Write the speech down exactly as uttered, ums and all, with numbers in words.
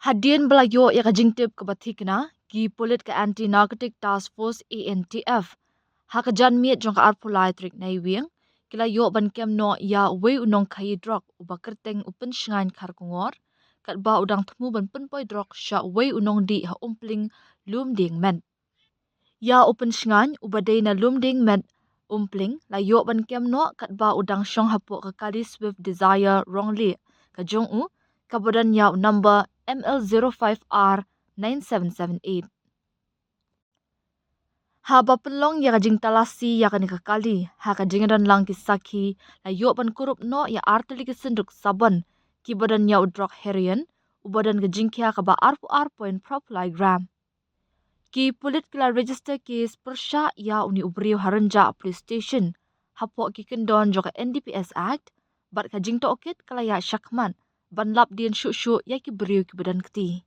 Hadien ba la ïoh ïa ka jingtip kaba thikna, ki pulit ka Anti Narcotic Task Force, A N T F, ha ka janmiet jong ka arphew lai tarik Naiwieng, ki la ïoh ban kem noh ïa uwei u nongkhaïi drok uba kyrteng u Pynshngaiñ Kharkongor, katba u dang thmu ban pynpoi drok sha uwei u nongdih ha Umpling, Lumdieng Met. Ïa u Pynshngaiñ uba dei na Lumdieng Met, Umpling, la ïoh ban kem noh katba u dang shong hapoh ka kali Swift Dzire Ronglieh ka jong u, kaba don ïa u number M L zero five R nine seven seven eight. Haba pynlong ïa ka jingtalasi ïa kane ka kali, ha ka jingdon lang ki sakhi, la ïoh ban kurup noh ïa artylli ki synduk sabon, kiba don ïa u drok heroin, uba don ka jingkhia kaba arphew ar point phra phew lai gram. Ki pulit ki la register case pyrshah ïa une u briew ha Rynjah Police Station, hapoh ki kyndon jong ka N D P S Act, bad ka jingtohkit ka la ïaid shakhmat ban lap dien shuh shuh ïa ki briew kiba don kti.